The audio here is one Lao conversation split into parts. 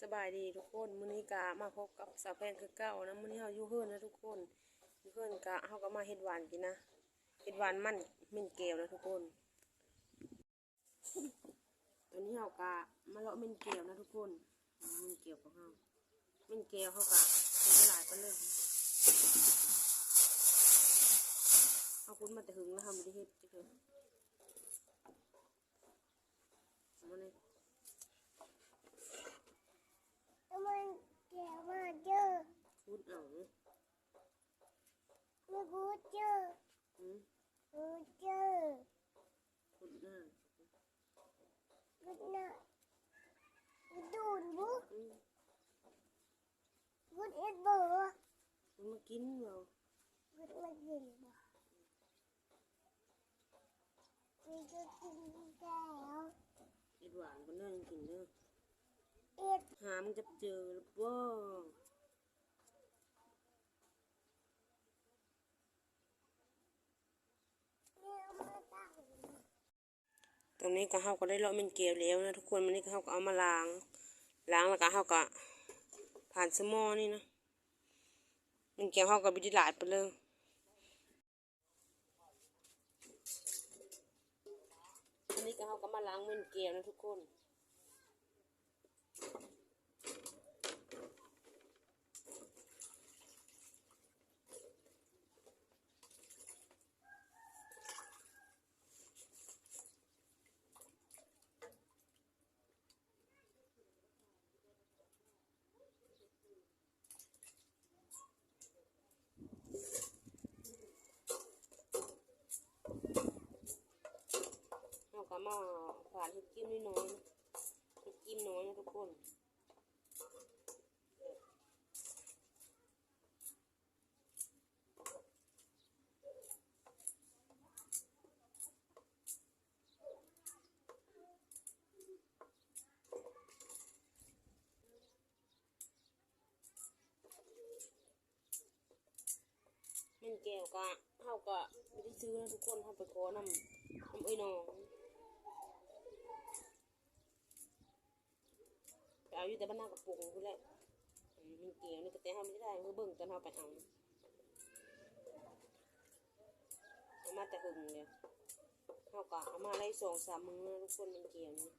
ສະບາຍດີທຸກຄົນ, ມື້ນີ້ກະມາພົບກັບສາວແພງຄືເກົ່ານະ. ມື້ນີ້ເຮົາຢູ່ເຮືອນນະທຸກຄົນ, ຢູ່ເຮືອນກະ ເຮົາກະມາເຮັດຫວານກິນນະ, ເຮັດຫວານມັນເມັນແກ້ວນະທຸກຄົນ. ຕອນນີ້ເຮົາກະມາເລາະເມັນແກ້ວນະທຸກຄົນ, ເມັນແກ້ວຂອງເຮົາ, ເມັນແກ້ວເຮົາກະເຮັດຫຼາຍປານເລີຍ. ເຮົາຂຸດມາແຕ່ເຫິງແລ້ວ ເຮົາບໍ່ໄດ້ເຮັດຈັກເທື່ອ. ເອົາມານີ້ ເອົາມັນແກ້ວມາເດີ. ຂຸດເອົາ ມັນຂຸດເດີ. ຫືມ? ຂຸດເດີ. ຂຸດນະ ຂຸດນະ ຂຸດດູນບຸ. ອືມ. ກຸດເຮັດບໍ່? ກຸດມາກິນເວົ້າ. ກຸດມາກິນບໍ່? ກຸດຈະກິນແລ້ວ. ເຮັດຫວານກ່ອນເດີ ກິນເດີ. ເຮັດ ຫາມັນຈັບເຈີແລ້ວບໍ່? ແມ່ເອົາມາຕັ້ງ. ຕອນນີ້ກະເຮົາກະໄດ້ເລາະເມັນແກ້ວແລ້ວນະທຸກຄົນ. ມື້ນີ້ກະເຮົາກະເອົາມາລ້າງ ລ້າງແລ້ວກະເຮົາກະຜ່ານໃສ່ໝໍ້ນີ້ນະ. ເມັນແກ້ວເຮົາກະບໍ່ໄດ້ຫຼາຍປານໃດ. ມື້ນີ້ກະເຮົາກະມາລ້າງເມັນແກ້ວນະທຸກຄົນ. ເຮົາກະມາຝານເຮັດກິ້ມນ້ອຍໆ ເຮັດກິ້ມນ້ອຍນະທຸກຄົນ. ເມັນແກ້ວກະ ເຮົາກະບໍ່ໄດ້ຊື້ນະທຸກຄົນ, ເຮົາໄປຂໍນຳ ນຳເອື້ອຍນ້ອງ ໄປເອົາຢູ່ແຕ່ບ້ານນາກະປຸງພຸ້ນແຫຼະ. ອືມ ເມັນແກ້ວນີ້ກະແຕ່ເຮົາບໍ່ໄດ້ ເຮົາເບິ່ງຕອນເຮົາໄປເອົາ ເອົາມາແຕ່ເຫິງແລ້ວ. ເຮົາກະເອົາມາໄດ້ສອງສາມມື້ນະທຸກຄົນ ເມັນແກ້ວນີ້.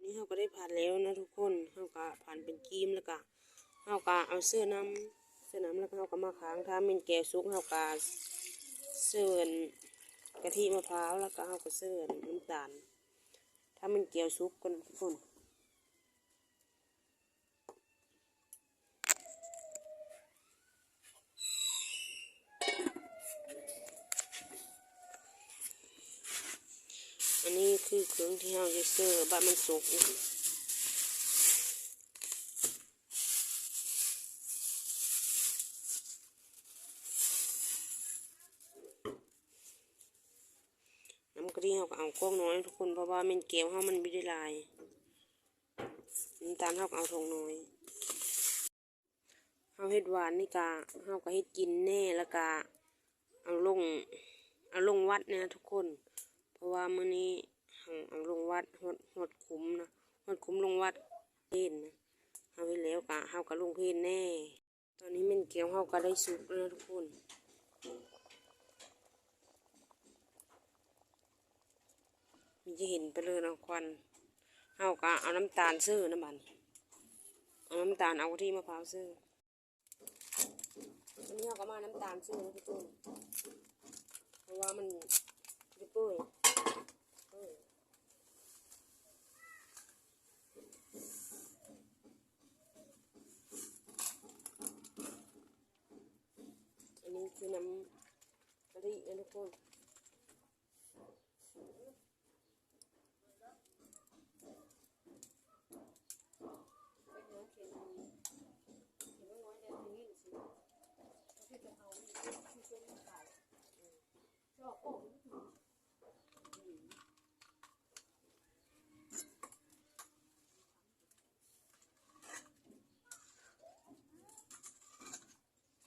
ນີ້ເຮົາກະໄດ້ຝານແລ້ວນະທຸກຄົນ. ເຮົາກະຝານເປັນກີ້ມ ແລ້ວກະເຮົາກະເອົາເສີນ້ຳ ເສີນ້ຳ ແລ້ວກະເຮົາກະມາຄ້າງ. ຖ້າເມັນແກ້ວສຸກ ເຮົາກະເສີກະທິມະພ້າວ ແລ້ວກະເຮົາກະເສີນ້ຳຕານ. ຖ້າເມັນແກ້ວສຸກກ່ອນນະທຸກຄົນ. ອັນນີ້ຄືເຄື່ອງທີ່ເຮົາຈະເສີບາດມັນສຸກ. ນ້ຳກະທິເຮົາກະເອົາກ້ອງນ້ອຍທຸກຄົນ ເພາະວ່າເມັນແກ້ວເຮົາມັນບໍ່ໄດ້ຫຼາຍ. ນ້ຳຕານເຮົາກະເອົາຖົງນ້ອຍ. ເຮົາເຮັດຫວານນີ້ກະ ເຮົາກະເຮັດກິນແດ່ ແລ້ວກະເອົາລົງ ເອົາລົງວັດແດ່ນະທຸກຄົນ. ເພາະວ່າມື້ນີ້ເຮົາເອົາລົງວັດ ຮອດ ຮອດຄຸ້ມນະ ຮອດຄຸ້ມລົງວັດເພນນະ. ເຮົາເຮັດແລ້ວກະ ເຮົາກະລົງເພນແດ່. ຕອນນີ້ເມັນແກ້ວເຮົາກະໄດ້ສຸກແລ້ວນະທຸກຄົນ. ມັນຈະເຫັນໄປເລີຍເນາະຄວັນ. ເຮົາກະເອົານ້ຳຕານເສີນະບາດນີ້ ເອົານ້ຳຕານ ເອົາກະທິມະພ້າວເສີ. ອັນນີ້ເຮົາກະມານ້ຳຕານເສີນະທຸກຄົນ ເພາະວ່າມັນຈະເປື່ອຍ ເອີ. ອັນນີ້ຄືນ້ຳກະທິນະທຸກຄົນ. ອ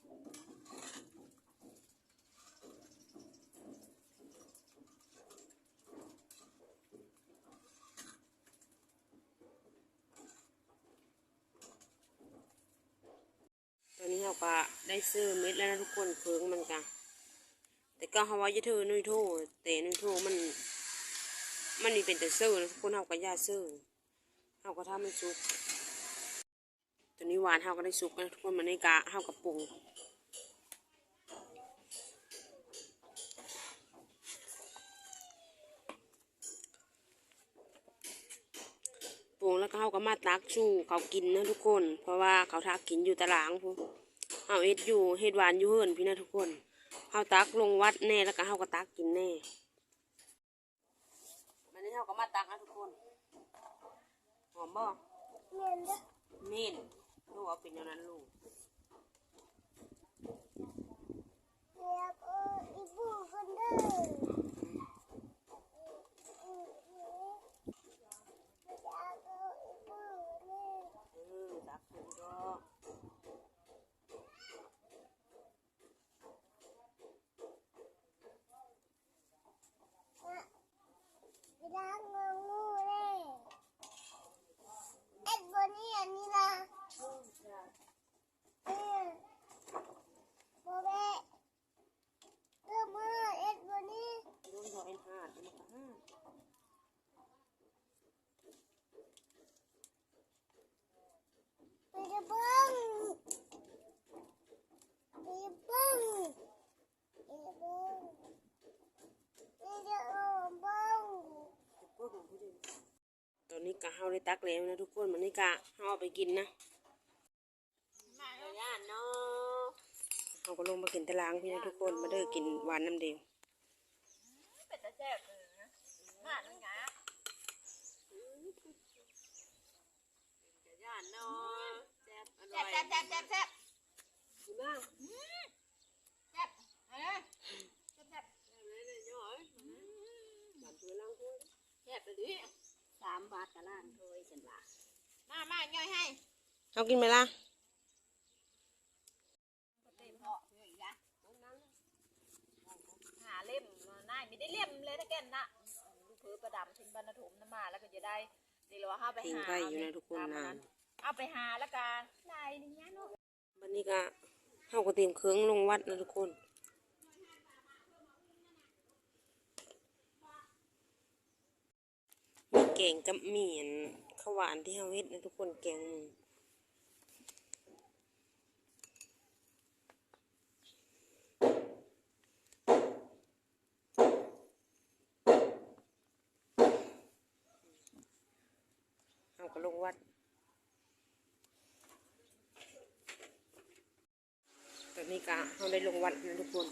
ໄດ້ເຊີເມັດແລ້ວນະທຸກຄົນ ເຄິ່ງມັນກະ ແຕ່ເກົ່າເຮົາວ່າຢ່າເທີໜຸ່ຍໂທ ແຕ່ໜຸ່ຍໂທມັນ ມັນມີເປັນແຕ່ເຊີນະທຸກຄົນ ເຮົາກໍຢ່າເຊີ ເຮົາກໍຖ້າມັນສຸກ. ຕອນນີ້ຫວານເຮົາກໍໄດ້ສຸກແລ້ວທຸກຄົນ ບາດນີ້ກະເຮົາກໍປຸງ ປຸງແລ້ວກໍເຮົາກໍມາຕັກສູ່ເຂົາກິນນະທຸກຄົນ ເພາະວ່າເຂົາຖ້າກິນຢູ່ຕາລາງພຸ້ນ ເຮົາເຮັດຢູ່ ເຮັດຫວານຢູ່ເຮືອນພີ້ນະທຸກຄົນ ເຮົາຕັກລົງວັດແດ່ ແລ້ວກໍເຮົາກໍຕັກກິນແດ່. ບາດນີ້ເຮົາກໍມາຕັກນະທຸກຄົນ ຫອມບໍ່? ແມ່ນເດີ້ ແມ່ນ ລູກເອົາເປັນແນວນັ້ນລູກ ເອີ ຕັກຂຶ້ນກໍ ໄປລ້າງມືເດ້ ເອັດບໍ່ນີ້ ອັນນີ້ນະ ເອີ ບໍ່ແບະ ເອີ ມືເອັດບໍ່ນີ້ ໄປເບິ່ງ ໄປເບິ່ງ ໄປເບິ່ງ ໄປເບິ່ງ ໄປເບິ່ງ ຕອນນີ້ກະເຮົາໄດ້ຕັກແລ້ວນະທຸກຄົນ ບາດນີ້ກະເຮົາເອົາໄປກິນນະ ເຮົາກໍລົງມາກິນຕາລາງພີ້ນະທຸກຄົນ ມາເດີ ກິນຫວານນຳເດວ ເປັນຕາແຊບເລີຍນະ ມານະ ເປັນຕາຢ້ານເນາະ ແຊບ ອະລ່ອຍ ແຊບ ແຊບ ແຊບ ແຊບ ກິນມາ ອືມ ແຊບ ເອີ ແຊບ ແຊບ ແຊບອີ່ຫຼີ ສາມບາດກະລ້ານຖ້ວຍຊັ້ນວ່າ ມາ ມາ ຍ່ອຍໃຫ້ ເອົາກິນໄໝລະ? ຫ້າເຫຼັ້ມ ນາຍມີໄດ້ເຫຼັ້ມເລີຍນະແກ່ນນະ ລູກເຂີປາດຳ ເພິ່ນບ້ານນາຖົມນຳມາ ແລ້ວກໍຈະໄດ້ ນີ້ລະວ່າເຮົາໄປຫາ ເອົາໄປຫາ ແລ້ວກະຫຼາຍນີ້ນະເນາະ ບາດນີ້ກະເຮົາກໍຕຽມເຄື່ອງລົງວັດນະທຸກຄົນ ມີແກງກັບໝີ່ ອັນ ເຂົ້າຫວານທີ່ເຮົາເຮັດນະທຸກຄົນ ແກງໝູ ເຮົາກໍລົງວັດ ຕອນນີ້ກະເຮົາໄດ້ລົງວັດແລ້ວທຸກຄົນ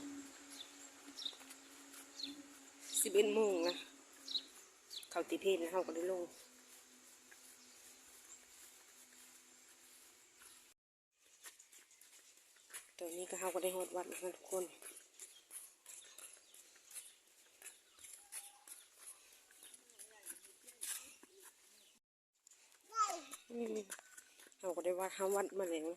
ສິບເອັດໂມງລະ ເຂົາຕິເພນແລ້ວ ເຮົາກໍໄດ້ລົງ ຕອນນີ້ກະເຮົາກໍໄດ້ຮອດວັດແລ້ວນະທຸກຄົນ ອືມ ເຮົາກໍໄດ້ວັດ ເຮົາວັດມາແລ້ວ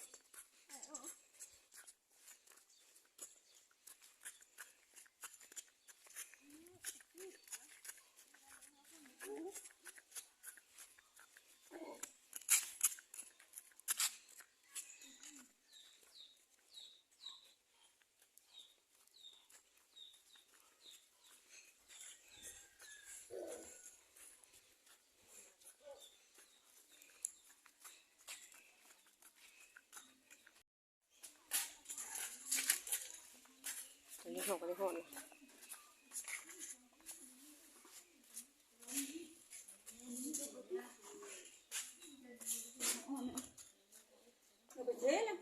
ອັນນີ້ເຮົາກໍໄດ້ຮອດແລ້ວ ເອົາໄປເທລະ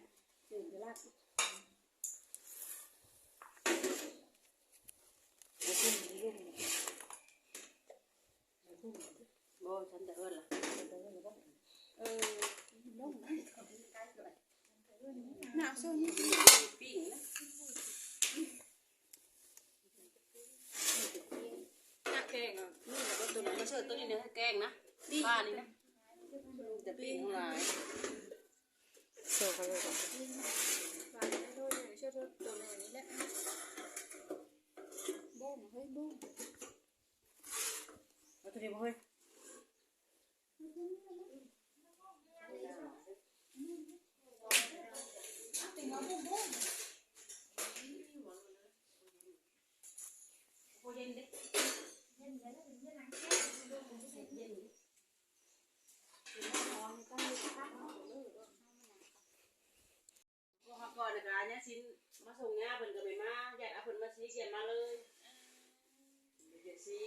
ເທລະ ບໍ່ ສັນຈະເອີ້ນລະ ເອີ ລົງ ໜາວຊ່ວງນີ້ ປີ້ງນະ ໜ້າແກງອ່ະ ນີ້ລະ ຕົວນີ້ມາເສີດ ຕົວນີ້ນະ ແກງນະ ນີ້ ປານີ້ນະ ຈະປີ້ງຫຼາຍ. ເຊື່ອເຂົາເລີຍ ເຊື່ອໂຕນີ້ແຫຼະ ໂບ້ງເຮີ້ຍ ໂບ້ງ ເອົາໂຕນີ້ບໍ່ເຮີ້ຍ. ບໍ່ເຢັນເດ້ ເຢັນ ເຢັນ ເຢັນ ເຢັນ ເຮັດໃຫ້ຮ້ອນ ຕ້ອງມີພັກເນາະ. ພວກເຮົາກ່ອນນະກະຍາຊິນມາສົ່ງຍາ ເພິ່ນກໍໄປມາ ຢ້ານເອົາເພິ່ນມາຊີກ ຢ້ານມາເລີຍ ເອີ ຢາຊິ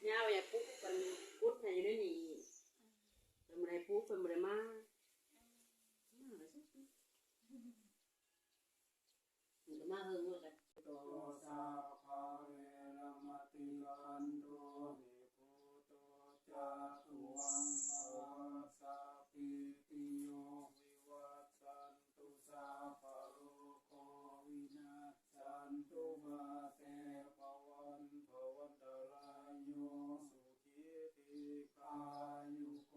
ຍາວ່າຢາກປຸກ ເພິ່ນກຸດໃຫ້ຢູ່ໃນນີ້ ເພິ່ນບໍ່ໄດ້ປຸກ ເພິ່ນບໍ່ໄດ້ມາ ມາແລ້ວ ເພິ່ນກໍມາເຫິງແລ້ວກະ ໂຕ ສັບພະເວລະມະຕິ ຄັນໂຕ ນິພຸດໂຕ ຈະຕຸວັນທະວາ ສະປີຕິໂຍ ວິວັດຊັນຕຸ ສັບພະໂລໂກ ວິນັດ ສັນຕຸ ມາເຕ ພະວັນ ພະວັນຕະລາຍໂຍ ສຸຂີ ດີຄາຍຸໂກ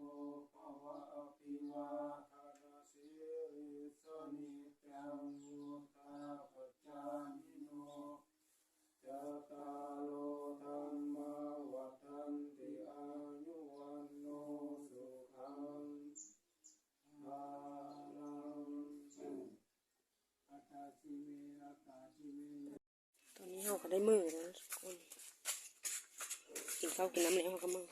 ພະວະ ອະພິວາທະນະສີລິດສະ ນິຈຈັງ ວຸດທາ ປັດຈາຍິໂນ ຈັດຕາໂລ ທຳມາ ວັດທັນຕິ ອາຍຸ ວັນໂນ ສຸຂັງ ພະລັງ. ຕອນນີ້ເຮົາກໍໄດ້ມື້ແລ້ວນະທຸກຄົນ ກິນເຂົ້າກິນນ້ຳແລ້ວເຮົາກໍມື້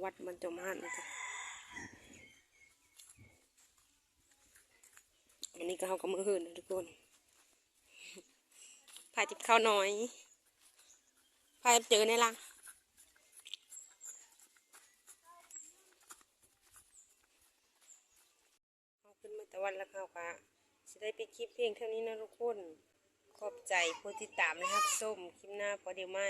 ວັດມັນຈົມຫາດນະ ອັນນີ້ກໍເຮົາກໍມື້ຮືນນະທຸກຄົນ ພາຈິບເຂົ້ານ້ອຍ ພາເຈີແດ່ລະ ເຮົາຂຶ້ນມາແຕ່ວັດແລ້ວ ເຮົາກະຊິໄດ້ປິດຄລິບພຽງເທົ່ານີ້ນະທຸກຄົນ ຂອບໃຈຜູ້ຕິດຕາມ ແລະ ຮັບຊົມ ຄລິບໜ້າພໍດຽວໃໝ່.